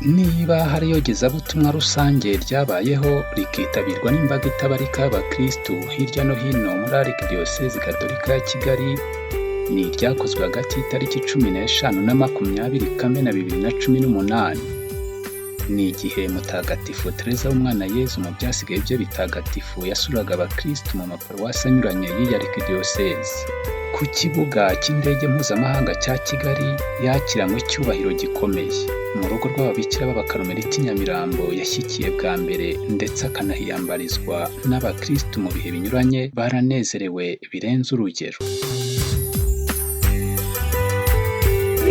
Niba hari iyogezabutumwa rusange ryabayeho rikitabirwa n'imbaga itabarika y'abakristu hirya no hino muri Arikidiyosezi Gatolika ya Kigali, ni iryakozwe hagati y'itariki 15 na 20 Kamena 2018. Ni igihe Mutagatifu Tereza w'Umwana Yezu mu byasigaye bye bitagatifu yasuraga abakristu mu maparuwasi anyuranye y'iyi Arikidiyosezi. Ku kibuga cy'indege mpuzamahanga cya Kigali yakiranywe icyubahiro gikomeye. Mu rugo rw'ababikira b'Abakarumeliti i Nyamirambo yashyikiye bwa mbere ndetse akanahiyambarizwa n'abakristu mu bihe binyuranye baranezerewe birenze urugero.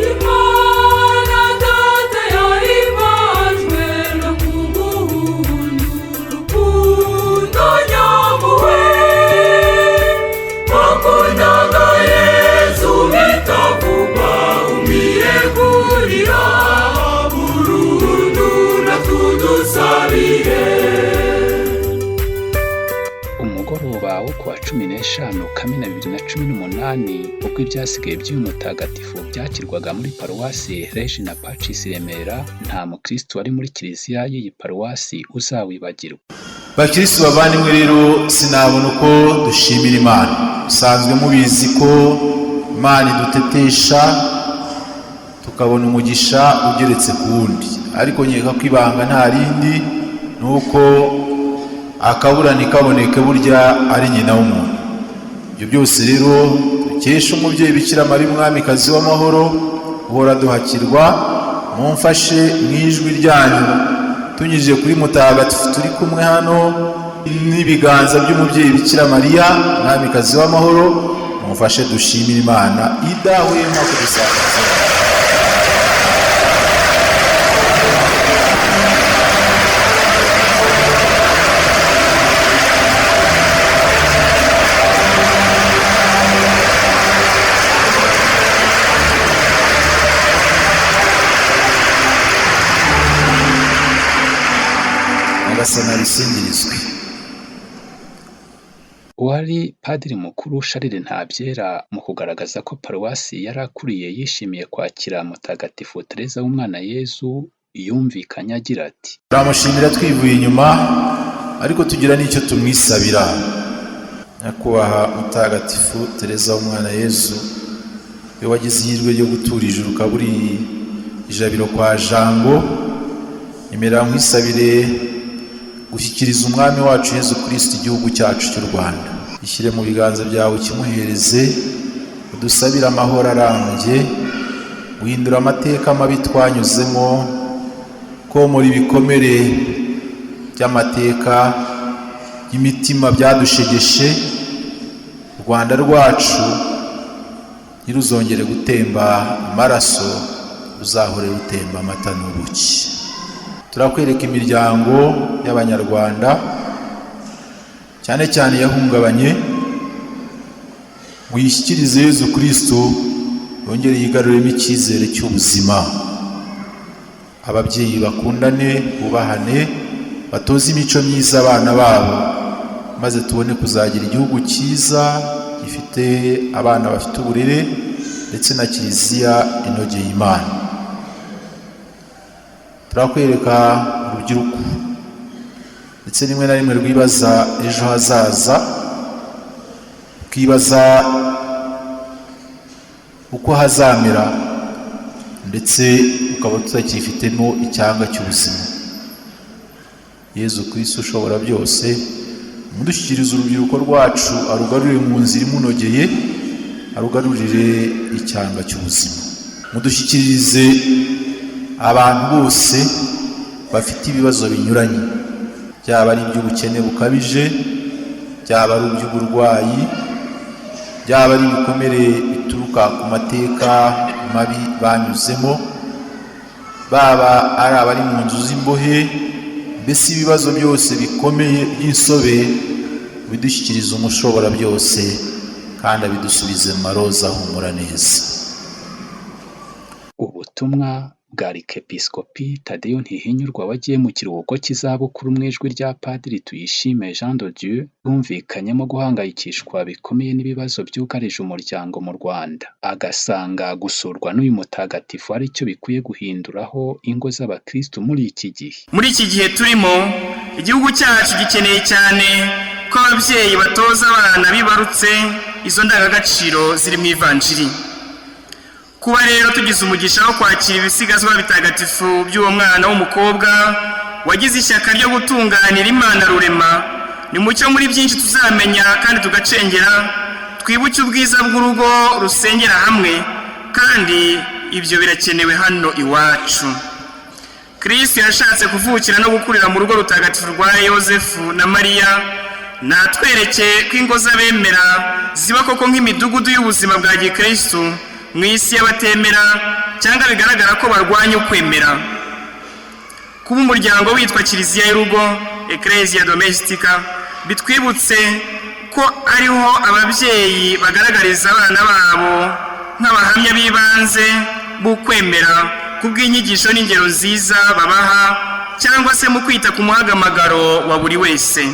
Imana Data yahimbajwe no kuguhunda urukundo nyampuhwe, wakundaga Yezu bitavugwa umwiyegurira burundu natudusabire. Umugoroba wo kuwa 15 Kamena 2018, ubwo ibyasigaye by'uyu mutagatifu byakirwaga muri paruwasi Regina Pacis Remera, nta mukristu wari muri kiliziya y'iyi paruwasi uzawibagirwa. Bakirisitu bavandimwe rero, sinabona uko dushimira Imana. Musanzwe mubizi ko Imana idutetesha tukabona umugisha ugeretse ku wundi, ariko nkeka ko ibanga nta rindi ni uko akabura ntikaboneke burya ari nyina w'umuntu. Ibyo byose rero dukesha umubyeyi Bikira Mariya, umwamikazi w'amahoro uhora duhakirwa. Mumfashe mu ijwi ryanyu, tunyujije kuri mutagatifu turi kumwe hano n'ibiganza by'umubyeyi Bikira Mariya, umwamikazi w'amahoro, mumfashe dushimire Imana idahwema kudusakaza. Nyagasani abisingirizwe. Uwari Padiri Mukuru Charles Ntabyera, mu kugaragaza ko paruwasi yari akuriye yishimiye kwakira Mutagatifu Tereza w'Umwana Yezu, yumvikanye agira ati: Turamushimira twivuye inyuma, ariko tugira n'icyo tumwisabira. Nyakubahwa Mutagatifu Tereza w'Umwana Yezu, iyo wagize ihirwe ryo gutura ijuru ukaba uri ijabiro kwa Jambo, emera nkwisabire gushyikiriza Umwami wacu Yezu Kristo igihugu cyacu cy'u Rwanda. Ishyire mu biganza byawe ukimuhereze, udusabire amahoro arambye, guhindura amateka mabi twanyuzemo, komora ibikomere by'amateka y'imitima byadushegeshe. U Rwanda rwacu ntiruzongere gutemba amaraso, ruzahore rutemba amata n'ubuki. Turakwereka imiryango y'Abanyarwanda, cyane cyane yahungabanye, muyishyikirize Yezu Kristo yongere yigaruremo icyizere cy'ubuzima. Ababyeyi bakundane, bubahane, batoze imico myiza abana babo, maze tubone kuzagira igihugu cyiza gifite abana bafite uburere ndetse na kiliziya inogeye Imana. Turakwereka urubyiruko, ndetse rimwe na rimwe rwibaza ejo hazaza, rukibaza uko hazamera, ndetse ukaba tutakifitemo icyanga cy'ubuzima. Yezu Kristo ushobora byose, mudushyikirize urubyiruko rwacu, arugarurire mu nzira imunogeye, arugarurire icyanga cy'ubuzima. Mudushyikirize abantu bose bafite ibibazo binyuranye, byaba ari iby'ubukene bukabije, byaba ari iby'uburwayi, byaba ari ibikomere bituruka ku mateka mabi banyuzemo, baba ari abari mu nzu z'imbohe, mbese ibibazo byose bikomeye by'insobe bidushyikiriza umushobora byose, kandi abidusubize mu maroza ahumura neza. Ubutumwa bwa Arkiyepiskopi Tadeyo Ntihinyurwa wagiye mu kiruhuko cy'izabukuru mu ijwi rya Padiri Tuyishime Jean de Dieu bwumvikanyemo guhangayikishwa bikomeye n'ibibazo byugarije umuryango mu Rwanda, agasanga gusurwa n'uyu mutagatifu ari cyo bikwiye guhinduraho ingo z'abakristu muri iki gihe. Muri iki gihe turimo, igihugu cyacu gikeneye cyane ko ababyeyi batoza abana bibarutse izo ndangagaciro ziri mu ivanjiri. Kuba rero tugize umugisha wo kwakira ibisigazwa bitagatifu by'uwo mwana w'umukobwa wagize ishyaka ryo gutunganira Imana Rurema, ni mucyo muri byinshi tuzamenya kandi tugacengera, twibuke ubwiza bw'urugo rusengera hamwe, kandi ibyo birakenewe hano iwacu. Kristo yashatse kuvukira no gukurira mu rugo rutagatifu rwa Yozefu na Mariya, natwereke ko ingo z'abemera ziba koko nk'imidugudu y'ubuzima bwa gikristu mu isi y'abatemera cyangwa bigaragara ko barwanya ukwemera. Kuba umuryango witwa Kiliziya y'urugo, Ecclesia Domestica, bitwibutse ko ariho ababyeyi bagaragariza abana babo nk'abahamya b'ibanze b'ukwemera kubw'inyigisho n'ingero nziza babaha, cyangwa se mu kwita ku muhamagaro wa buri wese.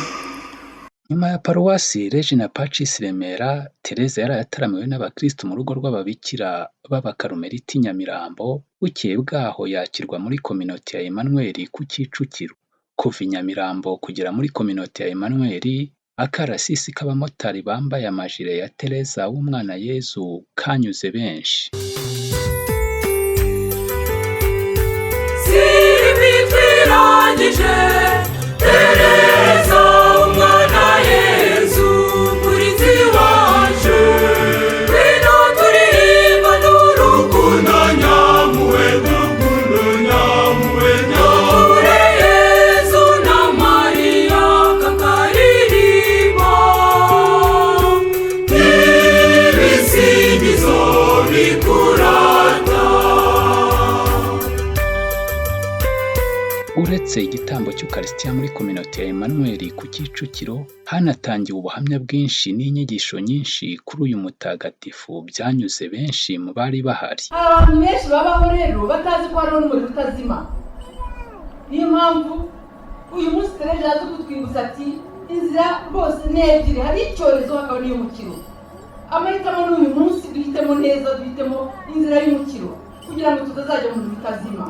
Nyuma ya Paruwasi Regina Pacis Remera, Tereza yaraye ataramiwe n'abakristu mu rugo rw'ababikira b'Abakarumeliti i Nyamirambo, bukeye bwaho yakirwa muri Kominote ya Emmanuel ku Kicukiro. Kuva i Nyamirambo kugera muri Kominote ya Emmanuel, akarasisi k'abamotari bambaye amajire ya Tereza w'Umwana Yezu kanyuze benshi. Si imitwe irangije, Tereza umwana Yezu murinzi wacu, ngwino turirimba n'urukundo nyampuhwe, urukundo nyampuhwe, nyampuhwe Yezu na Mariya kakaririmba ibisingizo bikurata. Uretse igitambo cy'Ukarisitiya muri Kominote ya Emmanuel ku Kicukiro, hanatangiwe ubuhamya bwinshi n'inyigisho nyinshi kuri uyu mutagatifu byanyuze benshi mu bari bahari. Hari abantu benshi babaho rero batazi ko hariho n'umuriro utazima. Niyo mpamvu uyu munsi Tereza yaje kutwibutsa ati inzira rwose ni ebyiri, hari icyorezo hakaba n'iy'umukiro. Amahitamo ni uyu munsi, duhitemo neza, duhitemo inzira y'umukiro kugira ngo tutazajya mu muriro utazima.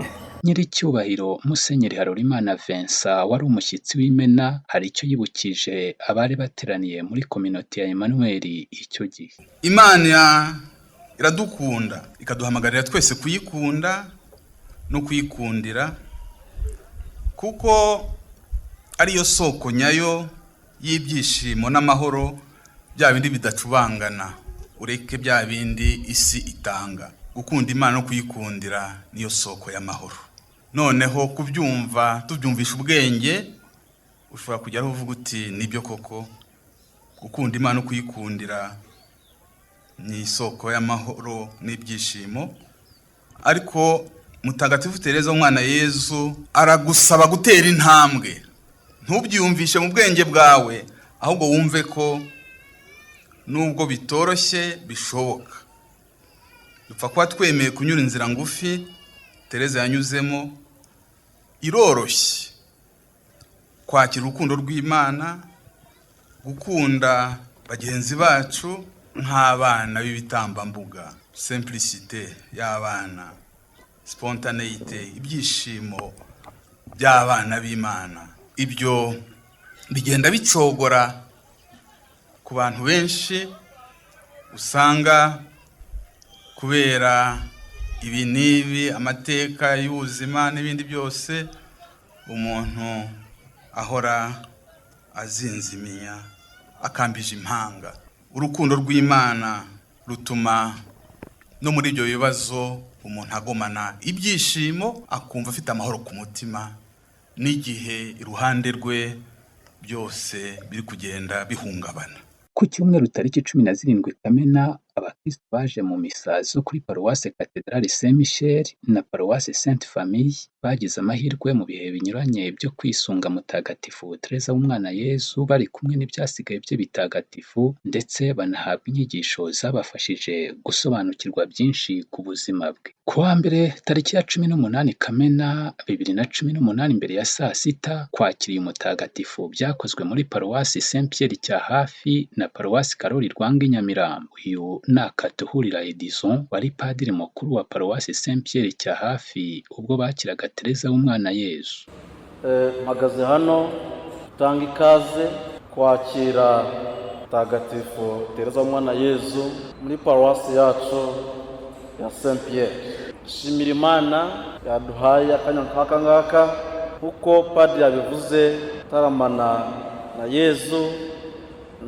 Nyiricyubahiro Musenyeri Harolimana Vincent wari umushyitsi w'imena, hari icyo yibukije abari bateraniye muri Kominote ya Emmanuel icyo gihe. Imana iradukunda, ikaduhamagarira twese kuyikunda no kuyikundira, kuko ariyo soko nyayo y'ibyishimo n'amahoro, bya bindi bidacubangana, ureke bya bindi isi itanga. Gukunda Imana no kuyikundira niyo soko y'amahoro. Noneho kubyumva tubyumvisha ubwenge, ushobora kujya aho uvuga uti nibyo koko, gukunda Imana no kuyikundira ni isoko y'amahoro n'ibyishimo. Ariko Mutagatifu Tereza umwana Yezu aragusaba gutera intambwe, ntubyiyumvishe mu bwenge bwawe, ahubwo wumve ko nubwo bitoroshye bishoboka. Dupfa kuba twemeye kunyura inzira ngufi Tereza yanyuzemo, iroroshye kwakira urukundo rw'Imana, gukunda bagenzi bacu nk'abana b'ibitambambuga, simplicité y'abana, spontanéité, ibyishimo by'abana b'Imana. Ibyo bigenda bicogora ku bantu benshi usanga kubera ibi n'ibi, amateka y'ubuzima n'ibindi byose, umuntu ahora azinziminya akambije impanga. Urukundo rw'Imana rutuma no muri ibyo bibazo umuntu agomana ibyishimo, akumva afite amahoro ku mutima, n'igihe iruhande rwe byose biri kugenda bihungabana. Ku cyumweru tariki 17 Kamena, Abakristu baje mu misa zo kuri Paruwasi Katedrali Saint Michel na Paruwasi Sainte Famille bagize amahirwe mu bihe binyuranye byo kwisunga Mutagatifu Tereza w'Umwana Yezu bari kumwe n'ibyasigaye bye bitagatifu, ndetse banahabwa inyigisho zabafashije gusobanukirwa byinshi ku buzima bwe. Ku wa mbere tariki ya 18 Kamena 2018 mbere ya saa sita, kwakira uyu mutagatifu byakozwe muri Paruwasi Saint Pierre Cyahafi na Paruwasi Karoli Lwanga i Nyamirambo. Uyu ni Akatuhurira Edison wari padiri mukuru wa Paruwasi Saint Pierre Cyahafi ubwo bakiraga Tereza w'Umwana Yezu. Mpagaze hano tanga ikaze kwakira Mutagatifu Tereza w'Umwana Yezu muri paruwasi yacu ya Saint Pierre. Shimira Imana yaduhaye akanya nk'aka ngaka, kuko padiri yabivuze, taramana na Yezu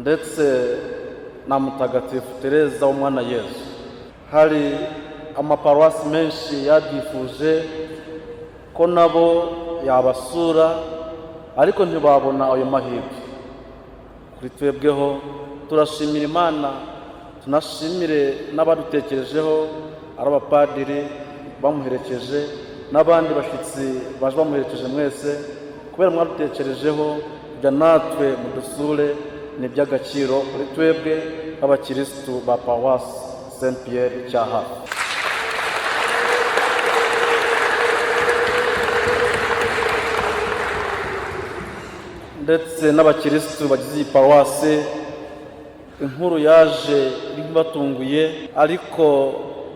ndetse na Mutagatifu Tereza w'Umwana Yezu. Hari amaparuwasi menshi yabyifuje ko nabo yabasura, ariko ntibabona ayo mahirwe. Kuri twebweho turashimira Imana, tunashimire n'abadutekerejeho, ari abapadiri bamuherekeje n'abandi bashyitsi baje bamuherekeje mwese, kubera mwadutekerejeho kujya natwe mudusure, ni iby'agaciro kuri twebwe nk'abakirisitu ba Paruwasi Saint Pierre Cyahafi. Ndetse n'abakirisitu bagize iyi paruwasi, inkuru yaje ibatunguye, ariko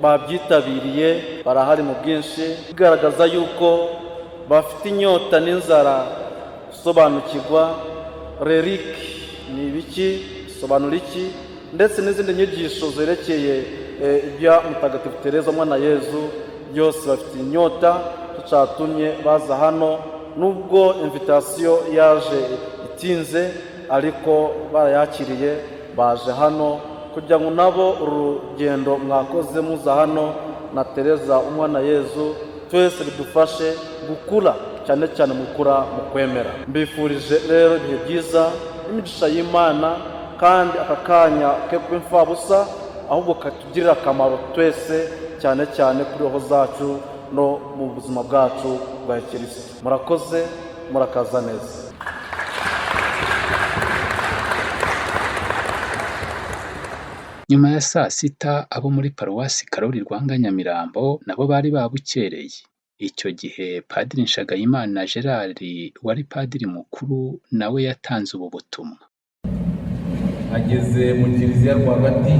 babyitabiriye barahari mu bwinshi, bigaragaza yuko bafite inyota n'inzara gusobanukirwa rerike ni ibiki, bisobanura iki, ndetse n'izindi nyigisho zerekeye ibya Mutagatifu Tereza Umwana Yezu, byose bafite inyota, tucatumye baza hano. Nubwo invitasiyo yaje itinze, ariko barayakiriye, baje hano kugira ngo nabo urugendo mwakoze muza hano na Tereza Umwana Yezu twese bidufashe gukura, cyane cyane mukura mu kwemera. Mbifurije rero ibihe byiza n'imigisha y'Imana, kandi aka kanya ke kuba imfabusa, ahubwo katugirira akamaro twese, cyane cyane kuri roho zacu no mu buzima bwacu bwa Kirisitu. Murakoze, murakaza neza. Nyuma ya saa sita, abo muri Paruwasi Karoli Lwanga Nyamirambo nabo bari babukereye. Icyo gihe Padiri Nshagayimana Gerard wari padiri mukuru nawe yatanze ubu butumwa. Ageze mu kiliziya rwagati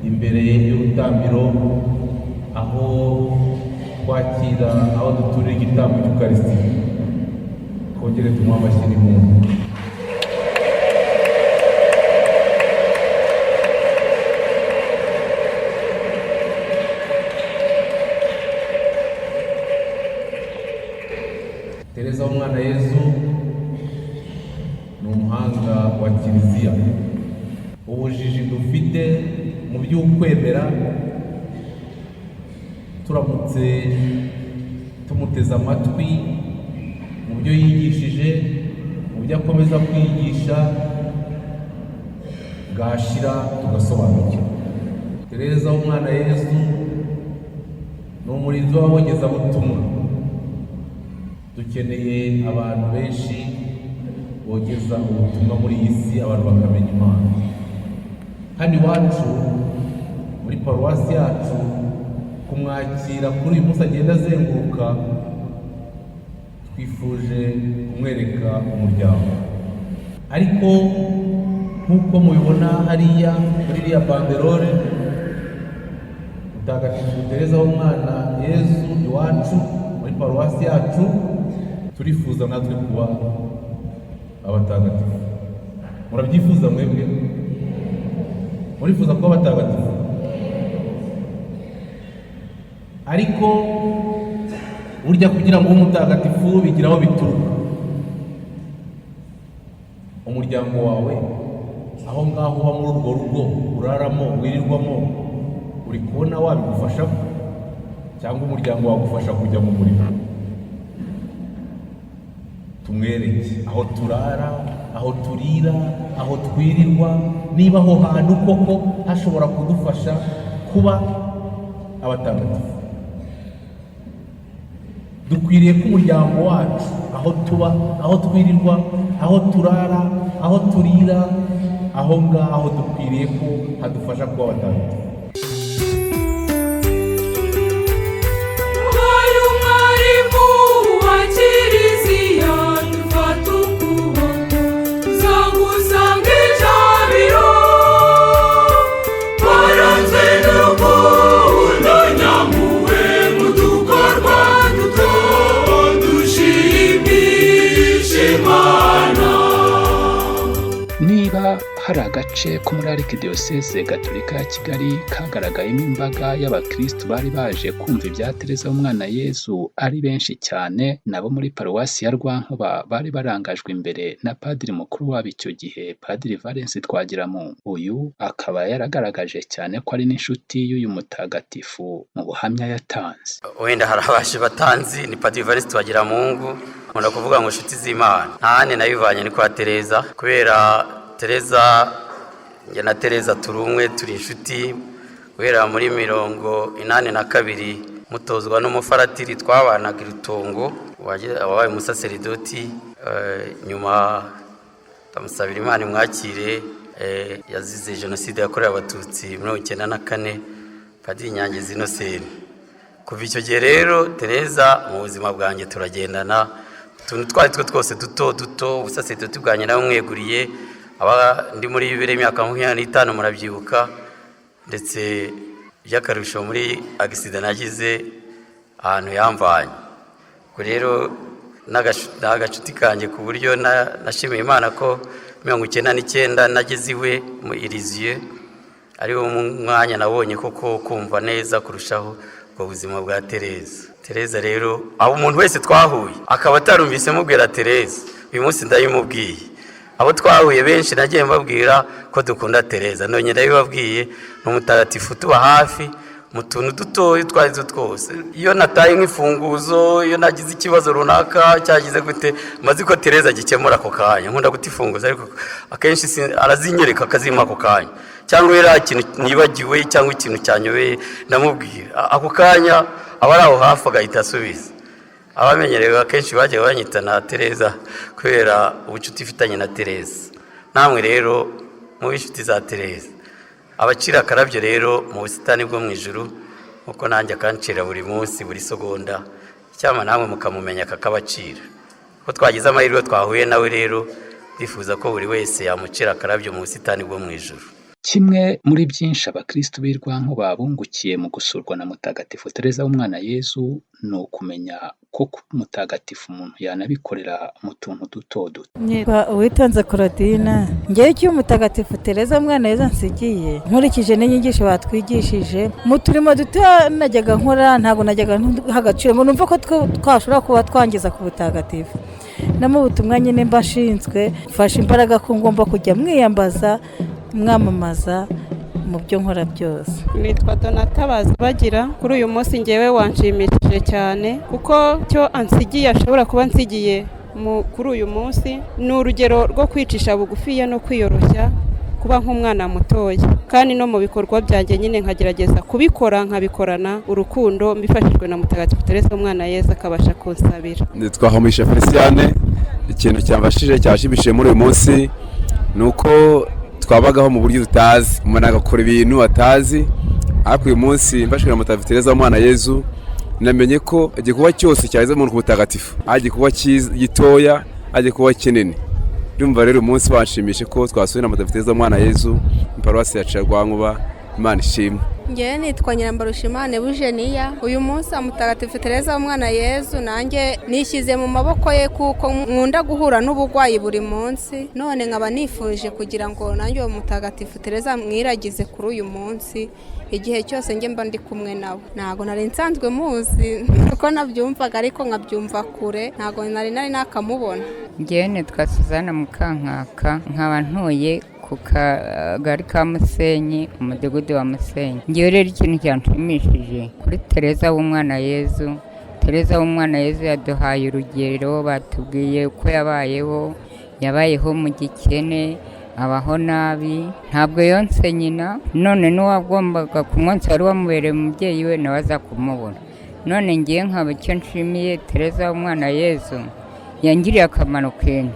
imbere y'urutambiro, aho twakira, aho duturira igitambo cy'Ukarisitiya. Twongere tumuhe amashyi n'impundu. Tereza w'Umwana Yezu ni umuhanga wa kiliziya. Ubujiji dufite mu by'ukwemera, turamutse tumuteze amatwi mu byo yigishije, mu byo akomeza kwigisha, bwashira tugasobanukirwa. Tereza w'Umwana Yezu ni umurinzi w'abogezabutumwa. Dukeneye abantu benshi bogeza ubutumwa muri iyi si, abantu bakamenya Imana. Hano iwacu muri paruwasi yacu, kumwakira kuri uyu munsi agenda azenguruka, twifuje kumwereka umuryango. Ariko nk'uko mubibona hariya muri iriya banderole, Mutagatifu Tereza w'Umwana Yezu iwacu muri paruwasi yacu, turifuza natwe kuba abatagatifu. Murabyifuza mwebwe? Murifuza kuba abatagatifu? Ariko burya kugira ngo ube umutagatifu bigira aho bituruka. Umuryango wawe aho ngaho uba, muri urwo rugo uraramo, wirirwamo, uri kubona wabigufashamo, cyangwa umuryango wagufasha kujya mu murimo? Tumwereke aho turara, Aho turira, aho twirirwa, niba aho hantu koko hashobora kudufasha kuba abatagatifu. Dukwiriye ko umuryango wacu, aho tuba, aho twirirwa, aho turara, aho turira, aho ngaho dukwiriye ko hadufasha kuba abatagatifu. Ubaye umwarimu wa Kiliziya, dufata ukuboko tuzagusanga ijabiro, waranzwe n'urukundo nyampuhwe mu dukorwa duto dushimisha Imana. Niba hari agace ko muri Arikidiyoseze Gatolika ya Kigali kagaragayemo imbaga y'abakirisitu bari baje kumva ibya Tereza w'Umwana Yezu ari benshi cyane, nabo muri Paruwasi ya Rwankuba bari barangajwe imbere na Padiri mukuru wabo icyo gihe, Padiri Valens Twagiramungu. Uyu akaba yaragaragaje cyane ko ari n'inshuti y'uyu mutagatifu mu buhamya yatanze. Wenda hari abaje batanzi, ni Padiri Valens Twagiramungu. Nkunda kuvuga ngo inshuti z'Imana, nta handi nabivanye ni kwa Tereza, kubera Tereza, njye na Tereza turi umwe, turi inshuti guhera muri 82, mutozwa n'umufaratiri twabanaga irutongo wabaye umusaseridoti. Nyuma ndamusabira Imana imwakire, yazize jenoside yakorewe Abatutsi 94, Padiri Nyangezi Innocent. Kuva icyo gihe rero Tereza mu buzima bwanjye turagendana, utuntu twari two twose duto duto, ubusaseridoti bwanjye nawe mweguriye, aba ndi muri yubile y'imyaka 25, murabyibuka. Ndetse by'akarusho muri accident nagize, ahantu yamvanye. Ubwo rero n'agacuti kanjye, ku buryo nashimiye Imana ko 99 nageze iwe mu Iriziye, ari wo mwanya nabonye koko kumva neza kurushaho ubwo buzima bwa Tereza. Tereza rero, aho umuntu wese twahuye akaba atarumvise mubwira Tereza, uyu munsi ndabimubwiye. Abo twahuye benshi nagiye mbabwira ko dukunda Tereza, none ndabibabwiye. Ni umutagatifu tuba hafi mu tuntu dutoya utwo ari two twose. Iyo nataye nk'imfunguzo, iyo nagize ikibazo runaka cyagize gute, maze ko Tereza agikemura ako kanya. Nkunda guta imfunguzo, ariko akenshi arazinyereka akazimpa ako kanya, cyangwa iyo ikintu nibagiwe cyangwa ikintu cyanyobeye, ndamubwira ako kanya, aba ari aho hafi agahita asubiza. Abamenyerewe akenshi bagiye banyita na Tereza kubera ubucuti ifitanye na Tereza. Namwe rero mube inshuti za Tereza. Abacira akarabyo rero mu busitani bwo mu ijuru, nkuko nanjye akancira buri munsi, buri segonda. Icyampa namwe mukamumenya kakabacira. Ko twagize amahirwe twahuye nawe rero, ndifuza ko buri wese yamucira akarabyo mu busitani bwo mu ijuru. Kimwe muri byinshi abakirisitu b'i Rwankuba bungukiye mu gusurwa na Mutagatifu Tereza w'Umwana Yezu ni ukumenya ko kuba umutagatifu umuntu yanabikorera mu tuntu duto duto. Nitwa Uwitonze Claudine. Ngewe icyo umutagatifu Tereza Mwana Yezu ansigiye, nkurikije n'inyigisho batwigishije mu turimo duto najyaga nkora, ntabwo najyaga ntuha agaciro ngo numve ko twashobora kuba twangiza ku butagatifu. No mu butumwa nyine mba nshinzwe, mfashe imbaraga ko ngomba kujya mwiyambaza, mwamamaza mu byo nkora byose. Nitwa Donata Bazibagira. Kuri uyu munsi ngewe wanshimishije cyane, kuko cyo ansigiye, ashobora kuba ansigiye kuri uyu munsi, ni urugero rwo kwicisha bugufiya no kwiyoroshya, kuba nk'umwana mutoya, kandi no mu bikorwa byanjye nyine nkagerageza kubikora, nkabikorana urukundo, mbifashijwe na Mutagatifu Teresa Umwana Yezu, akabasha kunsabira. Nitwa Hamuhisha Feliciane. Ikintu cyamfashije, cyashimishije muri uyu munsi, ni uko twabagaho mu buryo tutazi, umuntu agakora ibintu atazi, ariko uyu munsi mfashijwe na Mutagatifu Teresa w'Umwana Yezu, namenye ko igikorwa cyose cyageza umuntu ku butagatifu, ari igikorwa gitoya, ari igikorwa kinini. Ndumva rero umunsi wanshimishe ko twasuye na Mutagatifu Teresa w'Umwana Yezu mu paruwasi yacu ya Rwankuba. Imana ishimwe. Ngewe nitwa Nyirambarushimana Eugenia. Uyu munsi wa Mutagatifu Teresa w'Umwana Yezu, nanjye nishyize mu maboko ye, kuko nkunda guhura n'uburwayi buri munsi, none nkaba nifuje kugira ngo nanjye uwo Mutagatifu Teresa mwiragize kuri uyu munsi, igihe cyose njye mba ndi kumwe nawe. Ntabwo nari nsanzwe muzi uko nabyumvaga, ariko nkabyumva kure, ntabwo nari nakamubona. Ngewe nitwa Suzanne Mukankaka, nkaba ntuye ku kagari ka Musenyi, umudugudu wa Musenyi. Ngewe rero ikintu cyanshimishije kuri Tereza w'Umwana Yezu, Tereza w'Umwana Yezu yaduhaye urugero, batubwiye uko yabayeho. Yabayeho mu gikene, abaho nabi, ntabwo yonse nyina. None n'uwagombaga kumwonsa wari wamubereye umubyeyi we nawe aza kumubona. None ngiye nkaba icyo nshimiye Tereza w'umwana Yezu, yangiriye akamaro kenshi.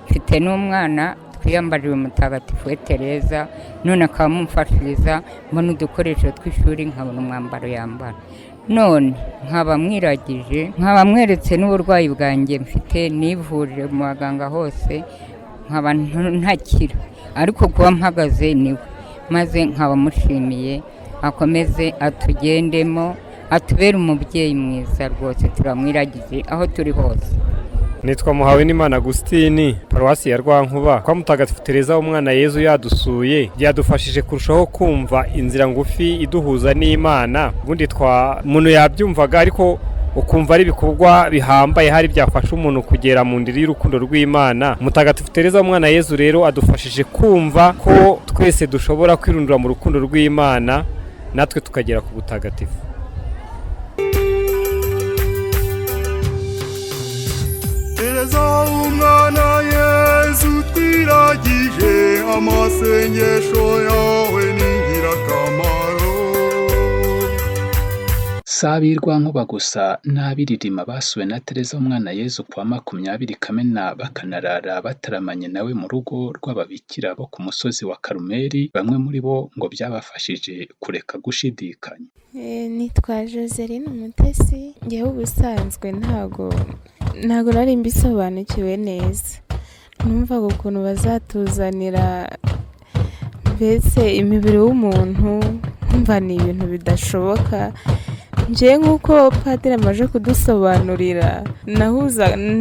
Mfite n'umwana twiyambariye umutagatifu we Tereza, none akaba amumfashiriza, mbona udukoresho tw'ishuri, nkabona umwambaro yambara. None nkaba mwiragije, nkaba mweretse n'uburwayi bwanjye mfite, nivurije mu baganga hose, nkaba ntakira, ariko kuba mpagaze niwe, maze nkaba mushimiye. Akomeze atugendemo, atubere umubyeyi mwiza rwose, turamwiragije aho turi hose. Nitwa Muhawenimana Agusitini, paruwasi ya Rwankuba. Kwa Mutagatifu Tereza w'umwana Yezu yadusuye, byadufashije kurushaho kumva inzira ngufi iduhuza n'Imana. Ubundi twa umuntu yabyumvaga, ariko ukumva ari ibikorwa bihambaye hari byafasha umuntu kugera mu ndiri y'urukundo rw'Imana. Mutagatifu Tereza w'umwana Yezu rero adufashije kumva ko twese dushobora kwirundura mu rukundo rw'Imana, natwe tukagera ku butagatifu. Tereza umwana Yezu twiragije, amasengesho yawe ni ingirakamaro. Si ab'i Rwankuba gusa n'ab'i Rilima basuwe na Tereza w'umwana Yezu kuwa 20 Kamena, bakanarara bataramanye nawe mu rugo rw'ababikira bo ku musozi wa Karumeli. Bamwe muri bo ngo byabafashije kureka gushidikanya. Nitwa Joseline Umutesi. Ngewe ubusanzwe ntago nari mbisobanukiwe neza. Numvaga ukuntu bazatuzanira mbese imibiri w'umuntu, nkumva ni ibintu bidashoboka. Njyewe nk'uko padiri amaze kudusobanurira,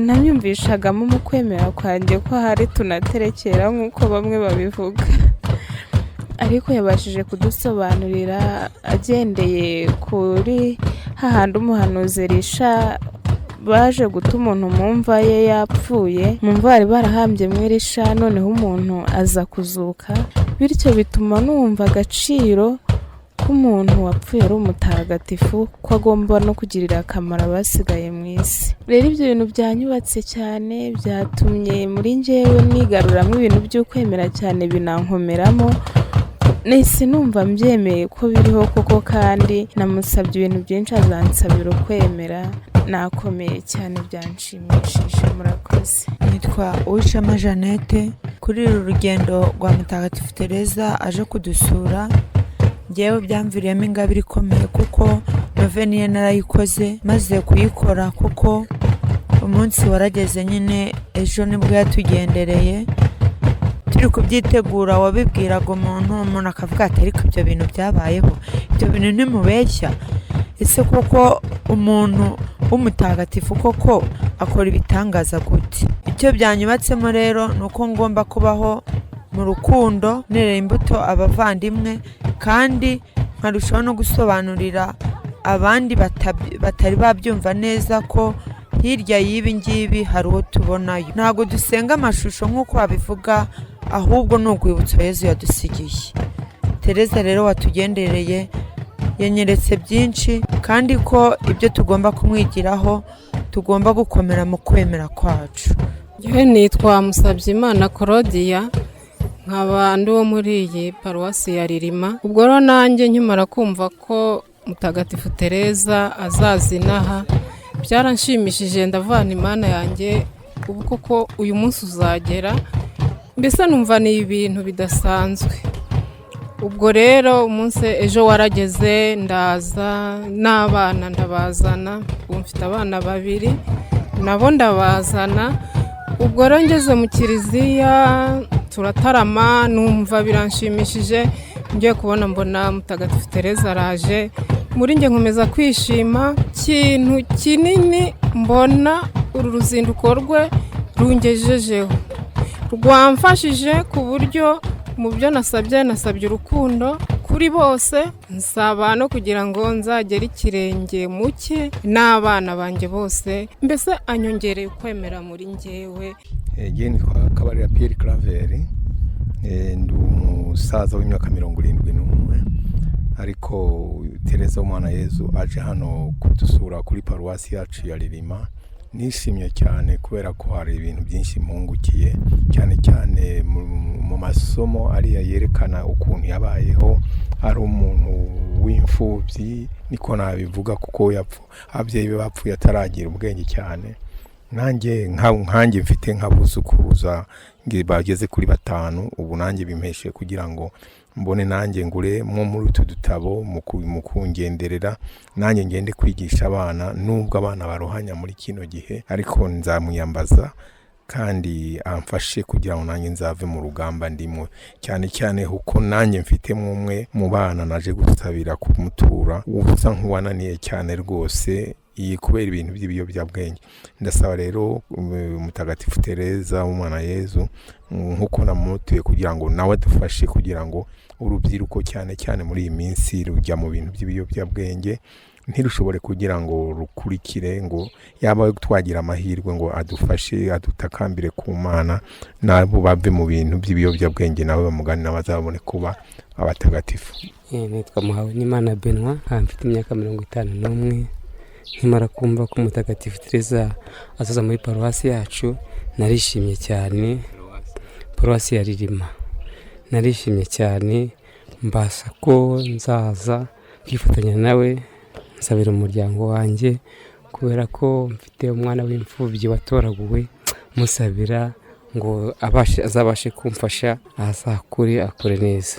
nanyumvishagamo mu kwemera kwanjye ko ahari tunaterekera nk'uko bamwe babivuga, ariko yabashije kudusobanurira agendeye kuri hahandi umuhanuzi Elisha baje guta umuntu mu mva ye yapfuye, mu mva bari barahambye Elisha, noneho umuntu aza kuzuka, bityo bituma numva agaciro k'umuntu wapfuye ari umutagatifu, ko agomba no kugirira akamaro abasigaye mu isi. Rero ibyo bintu byanyubatse cyane, byatumye muri njyewe nigaruramo ibintu by'ukwemera cyane, binankomeramo. Nahise numva mbyemeye ko biriho koko, kandi namusabye ibintu byinshi azansabira ukwemera. Nakomeye cyane, byanshimishije. Murakoze. Nitwa Uwishema Jeannette. Kuri uru rugendo rwa Mutagatifu Tereza aje kudusura, ngewe byamviriyemo ingabire ikomeye, kuko noveniye narayikoze, maze kuyikora kuko umunsi warageze nyine, ejo nibwo yatugendereye. Turi kubyitegura, wabibwiraga umuntu akavuga ati ariko ibyo bintu byabayeho, ibyo bintu ntimubeshya, ese koko umuntu w'umutagatifu koko akora ibitangaza gute? Icyo byanyubatsemo rero ni uko ngomba kubaho mu rukundo, nerera imbuto abavandimwe, kandi nkarushaho no gusobanurira abandi batari babyumva neza ko hirya y'ibi ngibi hari uwo tubonayo. Ntabwo dusenga amashusho nk'uko babivuga, ahubwo ni urwibutso Yezu yadusigiye. Tereza rero watugendereye yanyeretse byinshi, kandi ko ibyo tugomba kumwigiraho, tugomba gukomera mu kwemera kwacu. Njyewe nitwa Musabyimana Claudia, nkaba ndi uwo muri iyi paruwasi ya Rilima. Ubwo rero nanjye nkimara kumva ko Mutagatifu Tereza azaza inaha, byaranshimishije, ndavana Imana yanjye ubu koko uyu munsi uzagera, mbese numva ni ibintu bidasanzwe. Ubwo rero umunsi ejo warageze, ndaza n'abana ndabazana, ubu mfite abana babiri nabo ndabazana. Ubwo rero ngeze mu kiliziya turatarama, numva biranshimishije, ngiye kubona mbona Mutagatifu Tereza araje, muri njye nkomeza kwishima. Ikintu kinini mbona uru ruzinduko rwe rungejejeho, rwamfashije ku buryo mu byo nasabye urukundo kuri bose, nsaba no kugira ngo nzagere ikirenge mu cye n'abana banjye bose, mbese anyongereye ukwemera muri njyewe. Njye nitwa Kabarira Pierre Claver, ndi umusaza w'imyaka 71, ariko Tereza w'umwana Yezu aje hano kudusura kuri paruwasi yacu ya Rilima. Nishimye cyane kubera ko hari ibintu byinshi mpungukiye, cyane cyane mu masomo ariya yerekana ukuntu yabayeho ari umuntu w'imfubyi, niko nabivuga, kuko ababyeyi be bapfuye ataragira ubwenge cyane. Nanjye nkanjye mfite nk'abuzukuruza bageze kuri 5, ubu nanjye bimpeshe kugira ngo mbone nanjye ngure mwo muri utu dutabo mu kungenderera, nanjye ngende kwigisha abana, nubwo abana baruhanya muri kino gihe, ariko nzamwiyambaza kandi amfashe kugira ngo nanjye nzave mu rugamba ndimo, cyane cyane kuko nanjye mfite umwe mu bana naje gusabira kumutura usa nk'uwananiye cyane rwose iyi kubera ibintu by'ibiyobyabwenge. Ndasaba rero Mutagatifu Tereza w'umwana Yezu nkuko namutuye kugira ngo nawe adufashe kugira ngo urubyiruko cyane cyane muri iyi minsi rujya mu bintu by'ibiyobyabwenge ntirushobore kugira ngo rukurikire, ngo yaba twagira amahirwe ngo adufashe adutakambire ku Mana, nabo bave mu bintu by'ibiyobyabwenge, nabo bamugane n'abazabone kuba abatagatifu. Nitwa Muhawenimana Benoit, mfite imyaka 51. Nkimara kumva ko Mutagatifu Tereza azaza muri paruwasi yacu narishimye cyane. Paruwasi ya Ririma narishimye cyane, mbasa ko nzaza kwifatanya nawe nsabira umuryango wanjye, kubera ko mfite umwana w'imfubyi watoraguwe, musabira ngo azabashe kumfasha azakure akure neza.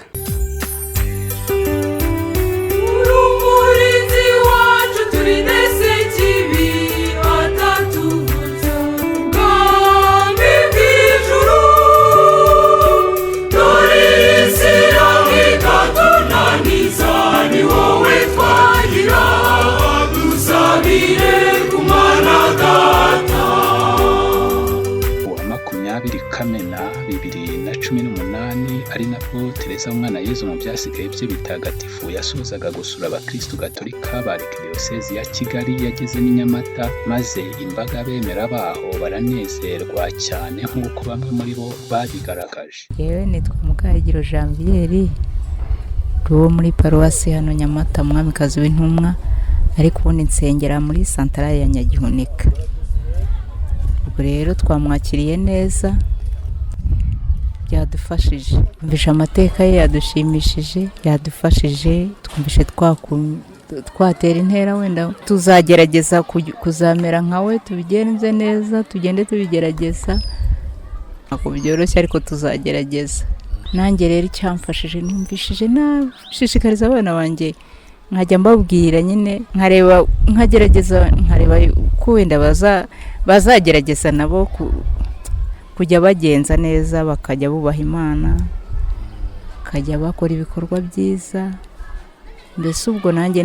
Kamena 2018 ari nabwo Tereza w'umwana Yezu mu byasigaye bye bitagatifu yasozaga gusura abakristu gatolika ba Arikidiyosezi ya Kigali yageze n'i Nyamata, maze imbaga bemera baho baranezerwa cyane nk'uko bamwe muri bo babigaragaje. Yewe nitwa Mukahigiro Janvier wo muri paruwasi hano Nyamata, Mwamikazi w'intumwa, ariko ubundi nsengera muri santarari ya Nyagihunika. Ubwo rero twamwakiriye neza, byadufashije, twumvishe amateka ye yadushimishije, yadufashije, twumvishe twatera intera, wenda tuzagerageza kuzamera nkawe, tubigenze neza, tugende tubigerageza, ntabwo byoroshye ariko tuzagerageza. Nanjye rero icyamfashije numvishije nashishikariza abana banjye, nkajya mbabwira nyine, nkareba nkagerageza, nkareba ko wenda bazagerageza nabo kujya bagenza neza, bakajya bubaha Imana, bakajya bakora ibikorwa byiza. Mbese ubwo nanjye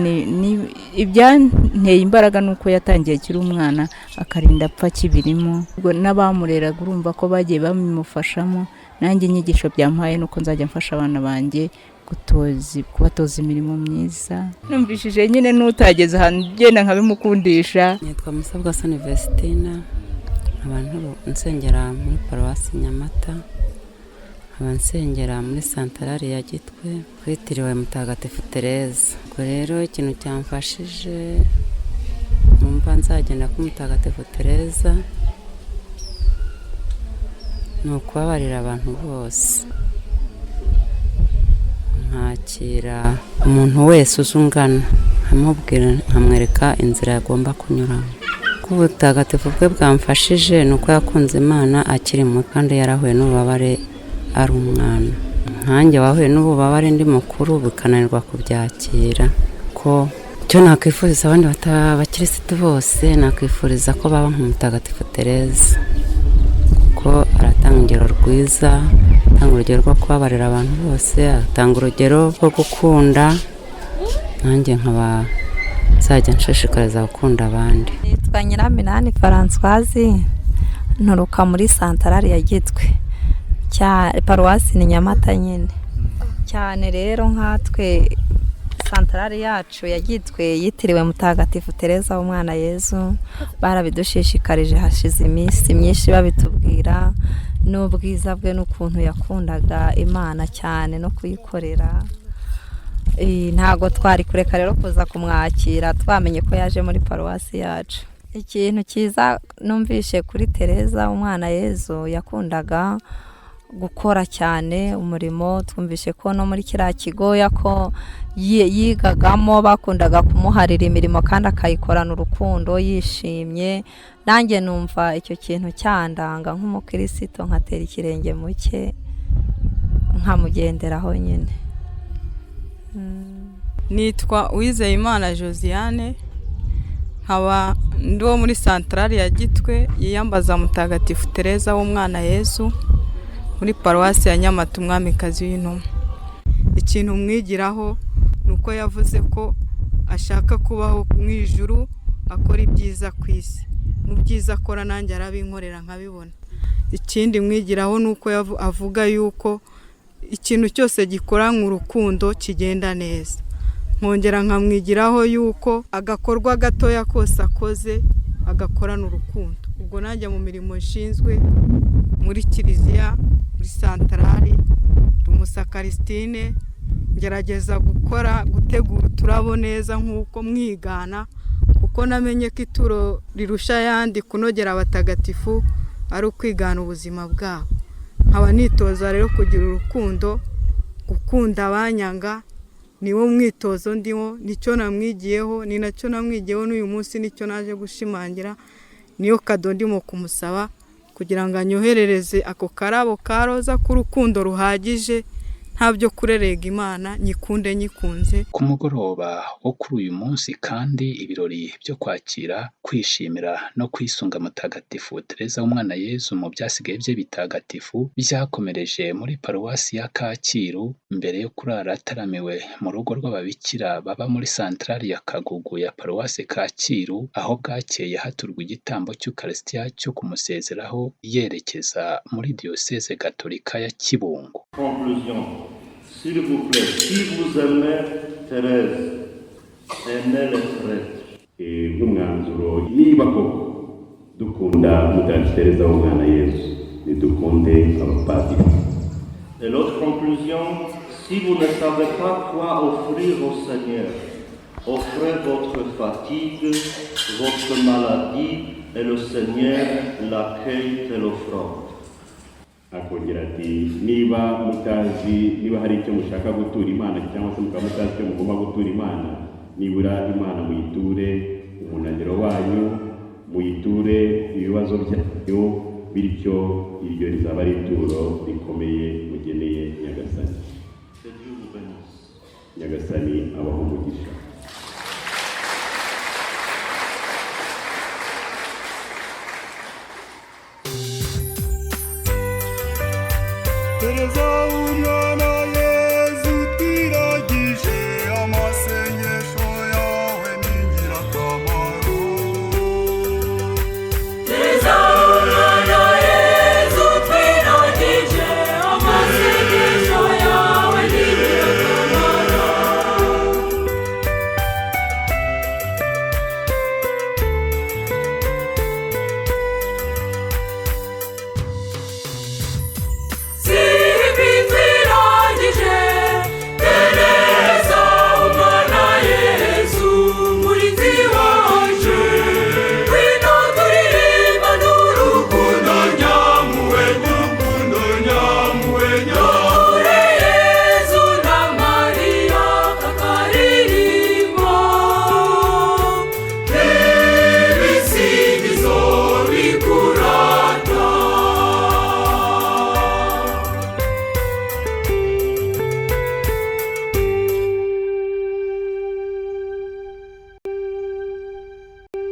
ibyanteye imbaraga nuko yatangiye akiri umwana akarinda apfa kibirimo, ubwo n'abamureraga urumva ko bagiye bamufashamo. Nanjye inyigisho byampaye nuko nzajya mfasha abana banjye kubatoza imirimo myiza. Numvishije nyine n'utageze ahantu ugenda nkabimukundisha. Nitwa Musabwa Soni Vestina, abantu nsengera muri paruwasi Nyamata, nkaba nsengera muri santarari ya Gitwe twitiriwe Mutagatifu Tereza. Ubwo rero ikintu cyamfashije numva nzagenda ku Mutagatifu Tereza ni ukubabarira abantu bose, nkakira umuntu wese uzungana, nkamubwira, nkamwereka inzira agomba kunyuramo. Ko ubutagatifu bwe bwamfashije ni uko yakunze Imana akiri muto, kandi yarahuye n'ububabare ari umwana. Nkanjye wahuye n'ububabare ndi mukuru bikananirwa kubyakira. Ko icyo nakwifuriza abandi bakirisitu bose, nakwifuriza ko baba nk'Umutagatifu Tereza, kuko aratanga urugero rwiza, atanga urugero rwo kubabarira abantu bose, atanga urugero rwo gukunda. Nanjye nkaba nzajya nshishikariza gukunda abandi. Nitwa Nyiraminani Françoise, nturuka muri santarari ya Gitwe, paruwasi ni Nyamata nyine. Cyane rero nkatwe santarari yacu ya Gitwe yitiriwe Mutagatifu Tereza w'umwana Yezu, barabidushishikarije hashize iminsi myinshi babitubwira n'ubwiza bwe n'ukuntu yakundaga Imana cyane no kuyikorera. Ntago twari kureka rero kuza kumwakira twamenye ko yaje muri paruwasi yacu. Ikintu cyiza numvishe kuri Tereza umwana Yezu, yakundaga gukora cyane umurimo. Twumvishe ko no muri kiriya kigo ko yigagamo bakundaga kumuharira imirimo kandi akayikorana urukundo yishimye. Nanjye numva icyo kintu cyandanga nk'umukirisito, nkatera ikirenge mu cye, nkamugenderaho nyine. Nitwa Uwizeyimana Josiane, nkaba ndi uwo muri santarari ya Gitwe yiyambaza Mutagatifu Tereza w'umwana Yezu muri paruwasi ya Nyamata, umwamikazi w'intumwa. Ikintu mwigiraho ni uko yavuze ko ashaka kubaho mu ijuru akora ibyiza ku isi. Mu byiza akora nanjye arabinkorera nkabibona. Ikindi mwigiraho ni uko avuga yuko ikintu cyose gikoranywe urukundo kigenda neza. Nkongera nkamwigiraho yuko agakorwa gatoya kose akoze agakorana urukundo. Ubwo nanjye mu mirimo nshinzwe muri kiliziya, muri santarari, umusakarisitine, ngerageza gukora gutegura uturabo neza nk'uko mwigana, kuko namenye ko ituro rirusha ayandi kunogera abatagatifu ari ukwigana ubuzima bwabo. Nkaba nitoza rero kugira urukundo, gukunda abanyanga, niwo mwitozo ndimo, nicyo namwigiyeho, ni nacyo namwigiyeho n'uyu munsi, nicyo naje gushimangira, niyo kado ndimo kumusaba kugira ngo anyoherereze ako karabo ka roza k'urukundo ruhagije, nta byo kurerega Imana, nyikunde nyikunze. Ku mugoroba wo kuri uyu munsi kandi, ibirori byo kwakira, kwishimira no kwisunga Mutagatifu Tereza w'umwana Yezu mu byasigaye bye bitagatifu byakomereje muri paruwasi ya Kacyiru, mbere yo kurara ataramiwe mu rugo rw'ababikira baba muri santarari ya Kagugu ya paruwasi Kacyiru, aho bwakeye haturwa igitambo cy'Ukarisitiya cyo kumusezeraho yerekeza muri Diyoseze Gatolika ya Kibungo. Conclusion. S'il vous plaît, si vous aimez Thérèse, aimez les prêtres. Nk'umwanzuro, niba koko dukunda Mutagatifu Tereza w'umwana Yezu, nidukunde abapadiri. Et l'autre conclusion, si vous ne savez pas quoi offrir au Seigneur, offrez votre fatigue, votre maladie, et le Seigneur l'accueille telle offrande. Akongera ati niba mutazi, niba hari icyo mushaka gutura Imana cyangwa se mukaba mutazi icyo mugomba gutura Imana, nibura Imana muyiture umunaniro wanyu, muyiture ibibazo byanyu, bityo iryo rizaba ari ituro rikomeye mugeneye Nyagasani. Que Dieu vous bénisse. Nyagasani abahe umugisha.